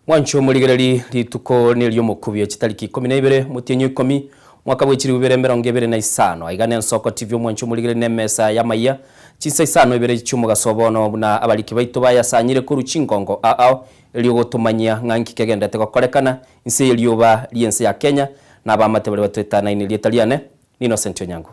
Mwancho muligereri rituko nilyo mukubio chitariki 12 mutienyo 10 mwaka bwechiri bibere mirongo ibere na isano aigane Nsoko TV. Mwancho muligereri nemesa ya maiya chinsa isano ibere chimugasobono buna abaliki baito bayasanyire koru chingongo ao elio gotumanyia ng'anki kegendete gokorekana inse elioba liense ya Kenya na abamate bari batwetanaine lietaliane ni Innocent Onyango.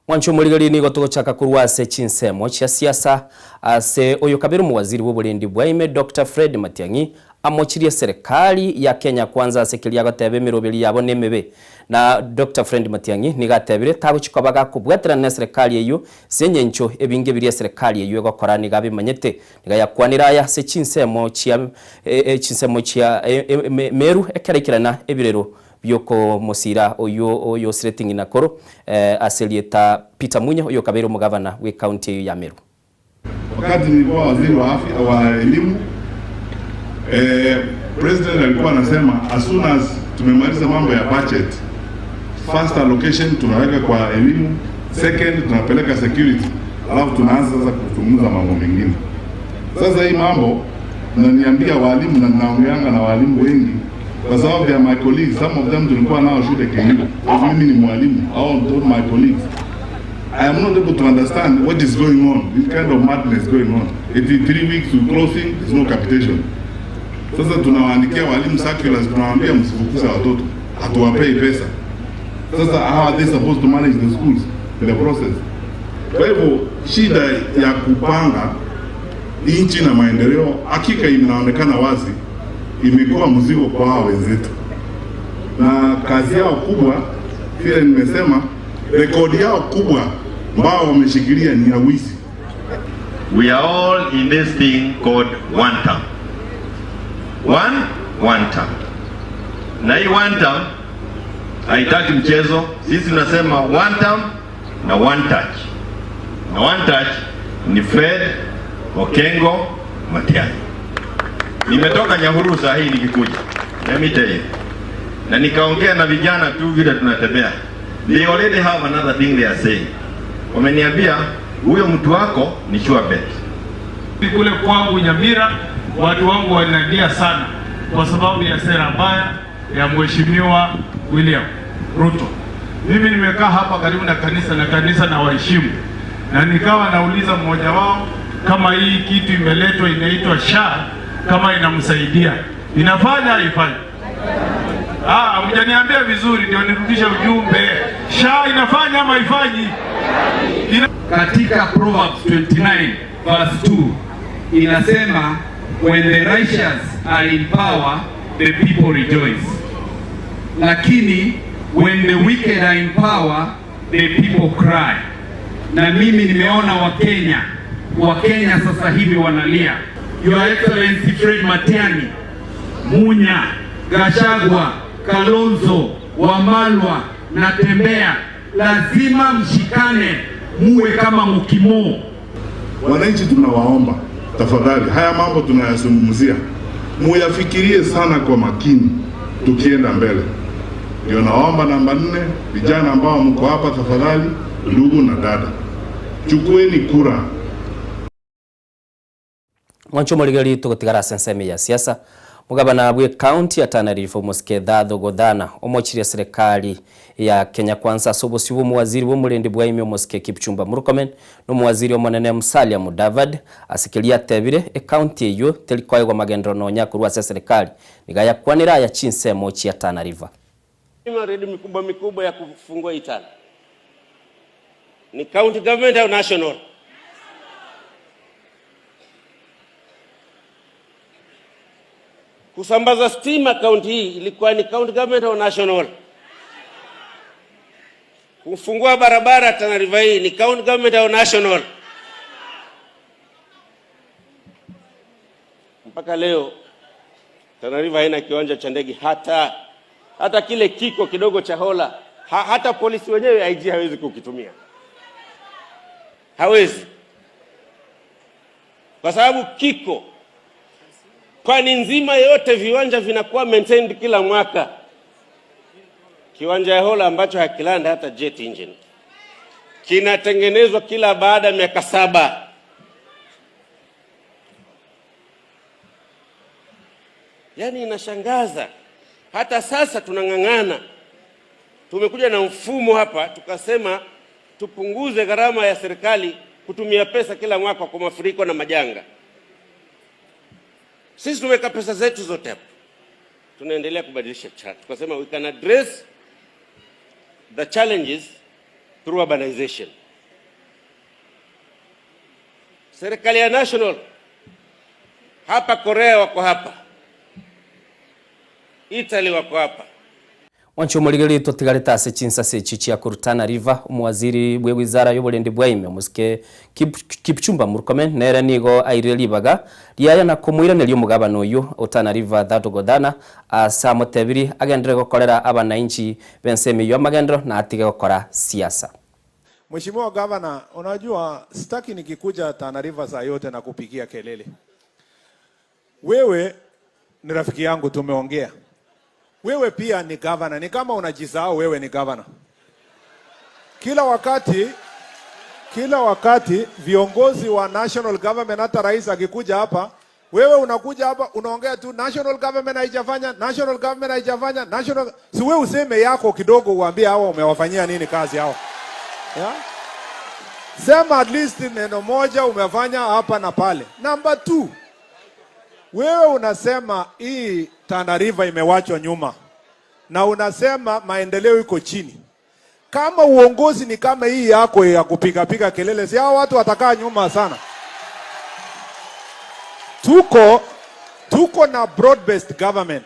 Mwancho muligari nigo tugochaka kurwa ase chinsemo chia siasa ase oyo kabiri muwaziri w'oburendi bwaime Dr. Fred Matiang'i amochirie serikali ya Kenya Kwanza ase keria goteba emiroberi yabo nemebe na Dr. Fred Matiang'i nigatebire tagochikoba gakobwaterana na serikali eyo senyencho ebinge biria serikali eyo egokora niga bimanyete niga yakwanira aya ase chinsemo chia Meru ekerekerana ebirero byoko musira oyo oyo siretingi nakoro aselieta Peter Munya oyo kabere omugavana we county ya Meru. Wakati nilikuwa waziri wa afya wa elimu, president alikuwa anasema as soon as tumemaliza mambo ya budget, first allocation tunaweka kwa elimu, second tunapeleka security, alafu tunaanza sasa kuzungumza mambo mengine. Sasa hii mambo naniambia walimu na ninaongeanga na walimu wengi kwa sababu ya my colleagues, some of them tulikuwa nao shule KU. Mimi ni mwalimu, au my colleagues. I am not able to understand what is going on, this kind of madness going on. 83 weeks to closing, there's no capitation. Sasa tunawaandikia walimu circulars, tunawaambia msifukuze watoto, hatuwapei pesa. Sasa how are they supposed to manage the schools in the process? Kwa hivyo shida ya kupanga nchi na maendeleo hakika inaonekana wazi, imekuwa mzigo kwa hao wenzetu, na kazi yao kubwa, vile nimesema, rekodi yao kubwa ambao wameshikilia ni ya wizi. We are all in this thing called one term. One term. Na hii one term haitaki mchezo. Sisi tunasema one term na one touch. Na one touch ni Fred Okengo Matiang'i. Nimetoka Nyahururu saa hii nikikuja. Let me tell you. Na nikaongea na vijana tu vile tunatembea. They already have another thing they are saying. Wameniambia huyo mtu wako ni sure bet. Kule kwangu Nyamira watu wangu wanalia sana kwa sababu ya sera mbaya ya Mheshimiwa William Ruto. Mimi nimekaa hapa karibu na kanisa na kanisa na waheshimu, na nikawa nauliza mmoja wao kama hii kitu imeletwa inaitwa SHA kama inamsaidia, inafanya haifanyi? Ah, mjaniambia vizuri ndio nirudishe ujumbe. SHA inafanya ama haifanyi? Katika Proverbs 29 verse 2 inasema, when the righteous are in power the people rejoice, lakini when the wicked are in power the people cry. Na mimi nimeona Wakenya sasa hivi wanalia. Your Excellency Fred Matiang'i, Munya, Gachagua, Kalonzo, Wamalwa na Tembea, lazima mshikane, muwe kama mukimo. Wananchi tunawaomba tafadhali, haya mambo tunayazungumzia muyafikirie sana kwa makini tukienda mbele. Ndio naomba namba 4, vijana ambao mko hapa tafadhali, ndugu na dada, chukueni kura. Mwancho muligari tugutigara senseme ya siasa mugabana bwe county ya Tana River Mosque Thatho Godhana omochiria serikali ya Kenya Kwanza sobosi bwo muwaziri wo murendi bwa ime Mosque Kipchumba Murkomen no muwaziri omonene Musalia Mudavadi asikilia tebire e county eyo telikoyegwa magendero nonya kurwa ase serikali nigaya kwanira ya chinsemo chia Tana River. Miradi mikubwa mikubwa ya kufungua Itala ni county government au national? Kusambaza stima county hii ilikuwa ni county government au national? Kufungua barabara Tana River hii ni county government au national? Mpaka leo Tana River haina kiwanja cha ndege, hata kile kiko kidogo cha Hola, hata polisi wenyewe IG hawezi kukitumia, hawezi, kwa sababu kiko Pwani nzima yote viwanja vinakuwa maintained kila mwaka. Kiwanja ya Hola ambacho hakilanda hata jet engine kinatengenezwa kila baada ya miaka 7. Yaani inashangaza. Hata sasa tunang'ang'ana. Tumekuja na mfumo hapa tukasema tupunguze gharama ya serikali kutumia pesa kila mwaka kwa mafuriko na majanga. Sisi tumeweka pesa zetu zote hapa. Tunaendelea kubadilisha chart. Tukasema we can address the challenges through urbanization. Serikali ya national hapa, Korea wako hapa, Italy wako hapa. Mwancho muligeli totigareta ase chinsase chichi ya Kurutana River umuwaziri bwe wizara y'oburendi bwaime musike Kipchumba Murkomen nere nigo aire libaga liaya na kumuira nelio mugabano oyo Otana River thato godana asa mutebiri agendere gokorera abananchi bensemi yo magendero na atige gokora siasa. Mheshimiwa Governor, unajua sitaki nikikuja Tana River saa yote na kupigia kelele. Wewe ni rafiki yangu, tumeongea. Wewe pia ni governor, ni kama unajisahau wewe ni governor. Kila wakati viongozi wa national government, hata rais akikuja hapa, wewe unakuja hapa unaongea tu national government haijafanya, national government haijafanya, national. Si wewe useme yako kidogo, uambie hawa umewafanyia nini kazi hao. Yeah? Sema at least neno moja umefanya hapa na pale. Number 2, wewe unasema hii Tana River imewachwa nyuma na unasema maendeleo iko chini. Kama uongozi ni kama hii yako ya kupiga piga kelele, si hao watu watakaa nyuma sana. Tuko na broad based government.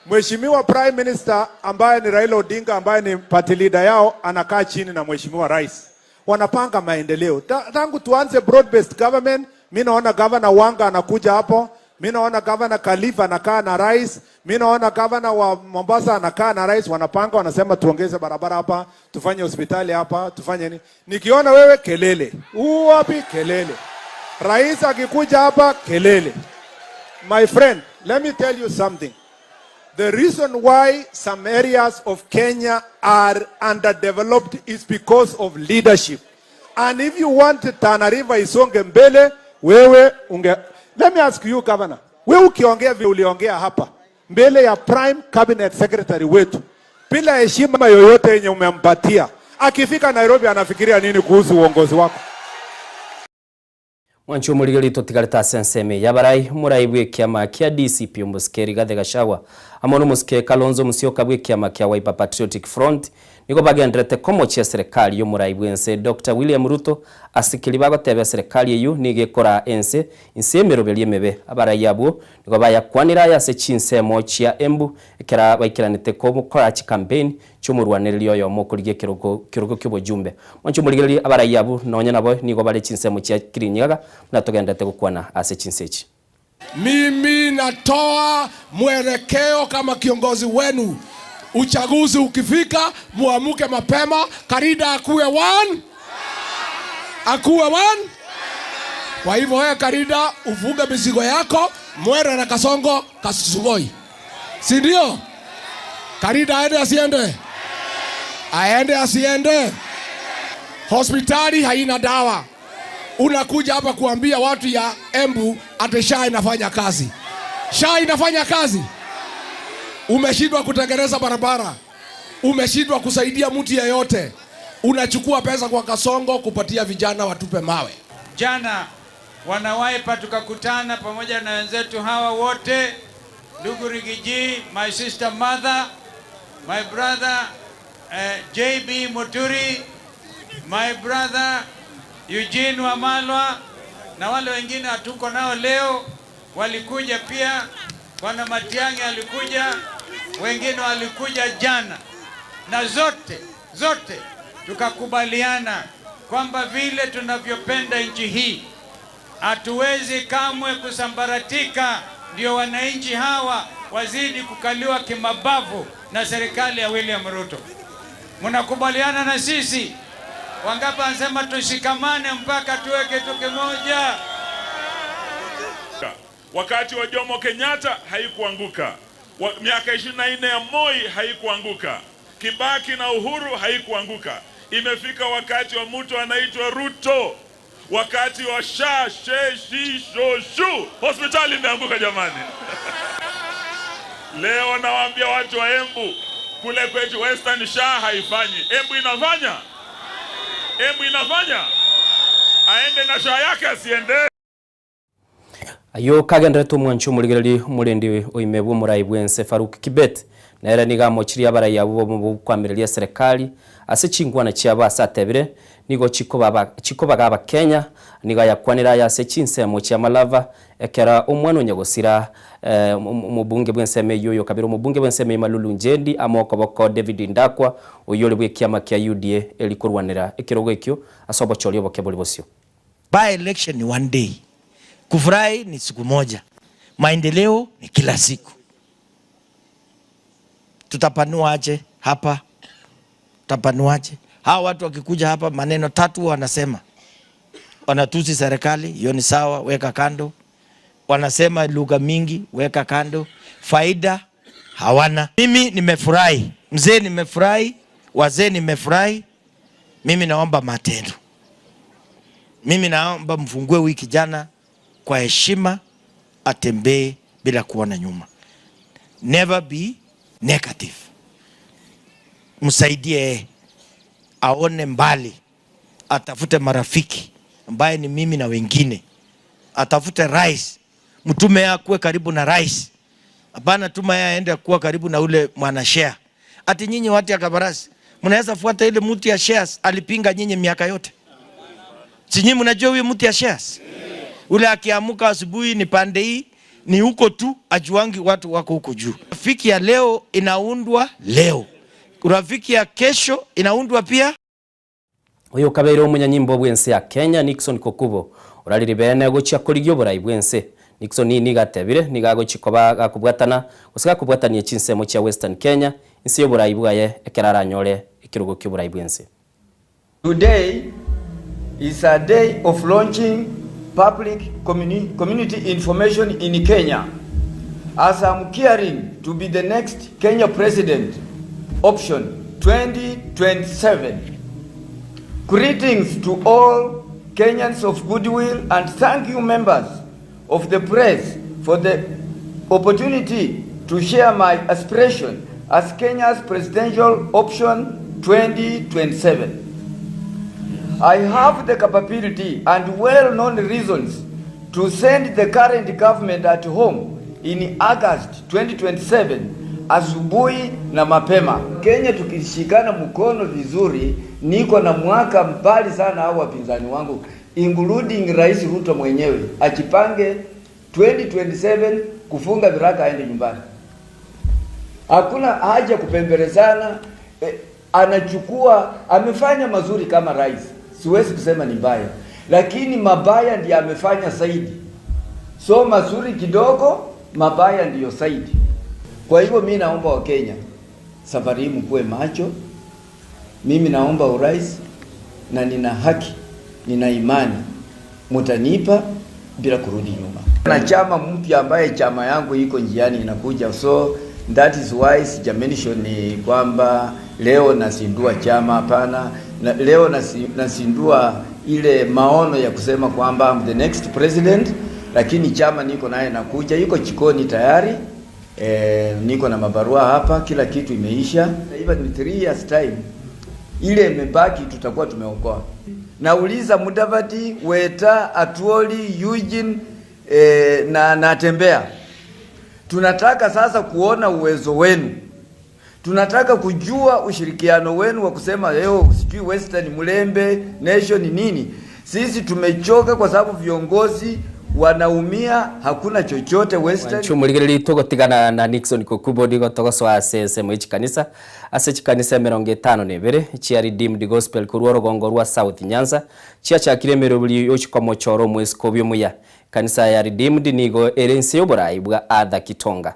Mheshimiwa Prime Minister ambaye ni Raila Odinga ambaye ni party leader yao anakaa chini na Mheshimiwa Rais. Wanapanga maendeleo. Tangu tuanze broad based government, mimi naona Governor Wanga anakuja hapo, mimi naona Governor Khalifa anakaa na rais, mimi naona Governor wa Mombasa anakaa na rais, wanapanga wanasema tuongeze barabara hapa, tufanye hospitali hapa, tufanye nini. Nikiona wewe kelele, huu wapi kelele. Rais akikuja hapa kelele. My friend, let me tell you something. The reason why some areas of Kenya are underdeveloped is because of leadership. And if you want Tana River isonge mbele, wewe unge... Let me ask you, Governor. Wewe ukiongea vile uliongea hapa mbele ya Prime Cabinet Secretary wetu, bila heshima yoyote yenye umempatia, akifika Nairobi anafikiria nini kuhusu uongozi wako? Mwancho muligeli totigareta senseme yabarai murai bwe kiama kia DCP musike Rigathi Gachagua amono musike Kalonzo Musyoka bwe kiama kia Wiper Patriotic Front niko bagenderete komochia serikali yo murai bwense Dr. William Ruto asikili bagotebya serikali eyu nigekora ense inse emeroberie mebe abarai abo niko bayakwanira yase chinsemo chia Embu ekera baikiranite ko mukora chi campaign chomurwanererio oyo mokorigia kirugo kyobojumbe. Mwancho muligeli abarai abo nonya nabo nigo bare chinsemo chia Kirinyaga na tugendete gukwana ase chinsechi. Mimi natoa mwelekeo kama kiongozi wenu. Uchaguzi ukifika muamuke mapema, Karida akuwe one, akuwe one. Kwa hivyo wewe Karida ufunge mizigo yako, Mwere na Kasongo kasugoi, si ndio? Karida aende asiende? Aende asiende? Hospitali haina dawa. Unakuja hapa kuambia watu ya Embu ati SHA inafanya kazi. SHA inafanya kazi? Umeshindwa kutengeneza barabara, umeshindwa kusaidia mtu yeyote, unachukua pesa kwa Kasongo kupatia vijana watupe mawe. Jana wana Wiper tukakutana pamoja na wenzetu hawa wote, ndugu Rigiji, my sister mother, my brother JB Muturi, my brother Eugene Wamalwa na wale wengine hatuko nao leo walikuja pia. Bwana Matiang'i alikuja, wengine walikuja jana, na zote tukakubaliana kwamba vile tunavyopenda nchi hii hatuwezi kamwe kusambaratika, ndio wananchi hawa wazidi kukaliwa kimabavu na serikali ya William Ruto. Mnakubaliana na sisi? Wangapi wanasema tushikamane mpaka tuwe kitu kimoja? Wakati wa Jomo Kenyatta haikuanguka. Miaka 24 ya Moi haikuanguka. Kibaki na Uhuru haikuanguka. Imefika wakati wa mtu anaitwa Ruto, wakati wa sha she shi sho shu, hospitali imeanguka jamani. Leo nawaambia watu wa Embu, kule kwetu Western SHA haifanyi. Embu inafanya? Embu inafanya? Aende na SHA yake asiende. Ayo kagenderetu mwanchu muligereri murendi oimebwo murai bwense Faruk Kibet nere niga mochiria abarai abo bokwamireria serikali ase chingwana chiabo ase atebire nigo chikobaga abakenya niga yakwanira yase chinsemo chia Malava ekera omwana onyagosira omobunge bwenseme yoyo kabiri omobunge bwenseme Malulu Njendi amokoboko David Ndakwa oyore bwekiama kia UDA elikorwanira ekirogo ekio ase obochori oboke bori bosio. By election ni one day. Kufurahi ni siku moja. Maendeleo ni kila siku. Tutapanuaje hapa? Tutapanuaje? Hawa watu wakikuja hapa maneno tatu wanasema. Wanatusi serikali, hiyo ni sawa, weka kando. Wanasema lugha mingi, weka kando. Faida hawana. Mimi nimefurahi, mzee nimefurahi, wazee nimefurahi. Mimi naomba matendo. Mimi naomba mfungue wiki jana kwa heshima, atembee bila kuona nyuma. Never be negative. Msaidie aone mbali, atafute marafiki ambaye ni mimi na wengine, atafute rais, mtume akuwe karibu na rais. Hapana tuma yeye aende kuwa karibu na ule mwana share. Ati nyinyi watu ya Kabarasi mnaweza fuata ile mtu ya shares alipinga nyinyi miaka yote. Si nyinyi mnajua huyo mtu ya shares? Ule akiamuka asubuhi ni pande hii, ni huko tu, ajuangi watu wako huko juu. Rafiki ya leo inaundwa leo. Rafiki ya kesho inaundwa pia. Uyo kabeire omunyanyimbo bwense ya Kenya Nixon Kokubo orarire bene gochia korigio borai bwense. Nixon ni gatebire nigagochikoba gakubwatana gose gakubwatania chinsemo chia Western Kenya inse yoborai bwaye ekeraranyore ekirogo kyoborai bwense. Today is a day of launching public community information in Kenya, as I'm caring to be the next Kenya president option 2027. Greetings to all Kenyans of goodwill and thank you members of the press for the opportunity to share my aspiration as Kenya's presidential option 2027. I have the capability and well-known reasons to send the current government at home in August 2027 asubuhi na mapema. Kenya tukishikana mkono vizuri, niko na mwaka mbali sana hao wapinzani wangu, including Rais Ruto mwenyewe, ajipange 2027 kufunga viraka aende nyumbani. Hakuna haja kupembelezana. Anachukua, amefanya mazuri kama rais. Siwezi kusema ni mbaya, lakini mabaya ndiyo amefanya zaidi. So mazuri kidogo, mabaya ndiyo zaidi. Kwa hivyo mimi naomba wa Kenya, safari hii mkuwe macho. Mimi naomba urais na nina haki, nina imani mutanipa bila kurudi nyuma. Na chama mpya ambaye chama yangu iko njiani inakuja, so that is why sija-mention ni kwamba leo nasindua chama, hapana. Na leo nasindua ile maono ya kusema kwamba I'm the next president, lakini chama niko naye nakuja, iko chikoni tayari. Niko na mabarua hapa, kila kitu imeisha. Even 3 years time ile imebaki tutakuwa tumeokoa. Nauliza Mudavadi, Weta, Atuoli, Eugene na Natembea. Tunataka sasa kuona uwezo wenu. Tunataka kujua ushirikiano wenu wa kusema leo sijui Western Mulembe Nation nini. Sisi tumechoka kwa sababu viongozi wanaumia, hakuna chochote Western. Chumuligiriri tugotigana na Nixon Kokubo digo togosoa ase mu kanisa ase chikanisa 52 chia Redeemed Gospel kurwa rugongo rwa South Nyanza chia chakire merobuli yochikomochoro mwezi kobyo muya. Kanisa ya Redeemed nigo erense yoborai bwa Arthur Kitonga.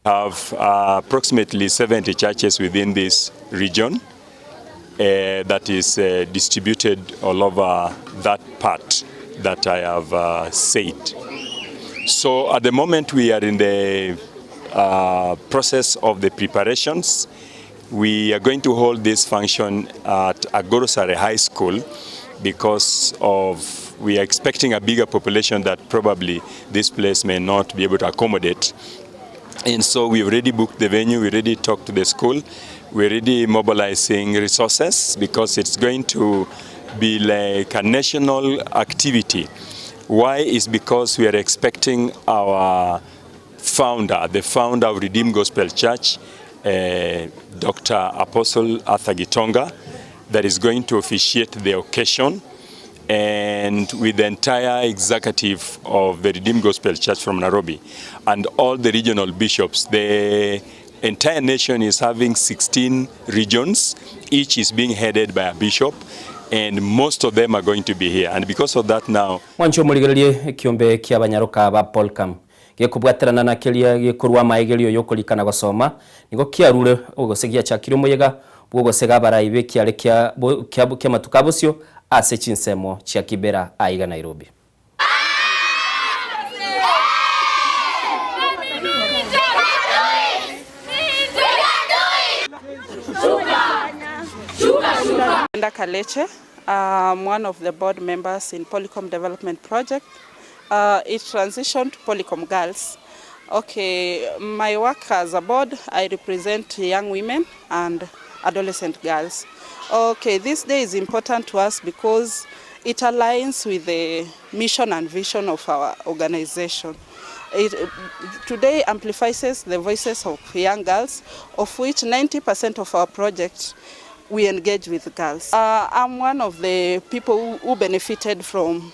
Have approximately 70 churches within this region that is distributed all over that part that I have said. So at the moment we are in the process of the preparations. We are going to hold this function at Agoro Sare High School because of we are expecting a bigger population that probably this place may not be able to accommodate. And so we've already booked the venue, we already talked to the school, we're already mobilizing resources because it's going to be like a national activity. Why is because we are expecting our founder, the founder of Redeemed Gospel Church, Dr. Apostle Arthur Gitonga, that is going to officiate the occasion, and with the entire executive of the Redeemed Gospel Church from Nairobi and all the regional bishops. The entire nation is having 16 regions, each is being headed by a bishop, and most of them are going to be here. And because of that now... Mwancho muligererie kiombe kia banyaruka ba Polcam gekubwaterana na kelia gekorwa maegerio yokulikana gosoma nigo kiarure ogosegia chakiro muyega bwogosega baraibe kiare kia kia matukabosio ase chinsemo chia Kibera aiga Nairobi. Kaleche, I'm one of the board members in Polycom Development Project. It transitioned to Polycom Girls. Okay, my work as a board, I represent young women and adolescent girls. Okay, this day is important to us because it aligns with the mission and vision of our organization. It today amplifies the voices of young girls, of which 90% of our project we engage with girls. I'm one of the people who benefited from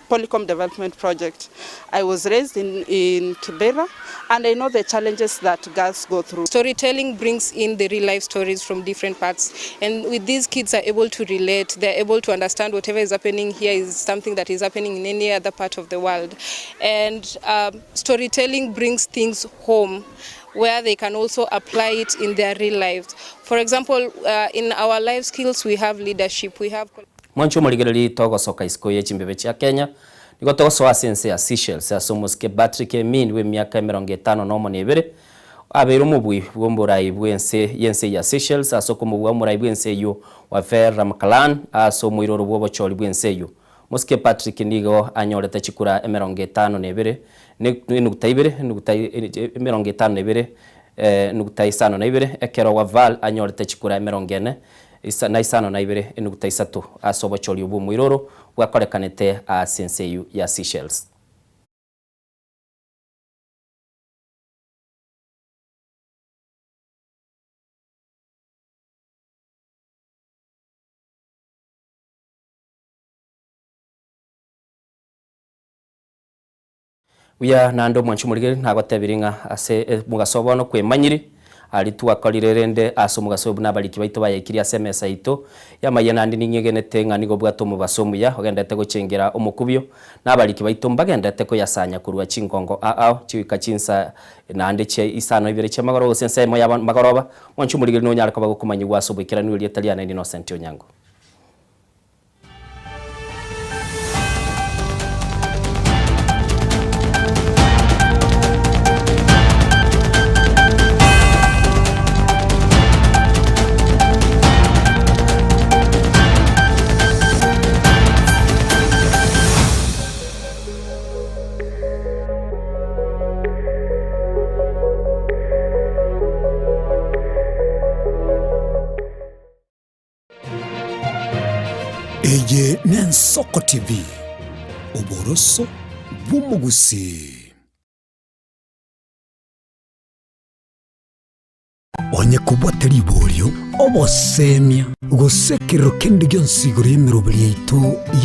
Polycom Development Project. I was raised in Kibera, and I know the challenges that girls go through. Storytelling brings in the real life stories from different parts, and with these kids are able to relate, they're able to understand whatever is happening here is something that is happening in any other part of the world. And storytelling brings things home where they can also apply it in their real lives. For example, in our life skills, we have leadership, we have... Mwancho muligereri togosoka isiko ye chimbebe chia Kenya nigo togosoa sense ya Seychelles asomoske Patrick Emin we miaka 52 abeire omobui bw'omorai bw'ense yense ya Seychelles asoko mobua omorai bw'ense eyo wa Ver Ramkalan aso omoiroro bw'obochori bw'ense eyo. Moske Patrick nigo anyorete chikura 52 nukta ibere nukta 52 nukta isano na ibere ekero wa Val anyorete chikura 45 na ibere nukta isatu aso obochori bw'omoiroro bwakorekanete ase ense eyo ya Seychelles. Uya nando mwanchu muligeri nagotebiringa ase mugasobono kwemanyiri ali twakorire rende aso mugasobo nabaliki baito bayekiri ase mesa ito yamaye nandi ninyegenete ng'a nigo bwato mubasomu ya ogendete gochengera omukubyo nabaliki baito mbagendete koyasanya kurwa chingongo ao chiwika chinsa nande che isano ibere che magoro sense mo ya magoroba mwanchu muligeri no nyarako bagokumanyigwa aso bwikiranu elietaliana Innocent Onyango. Eye Nensoko TV, oboroso bw'omugusi. Onye kubwatera iborio obosemia gosekerero kende gionsi igoro y'emeroberi yaito.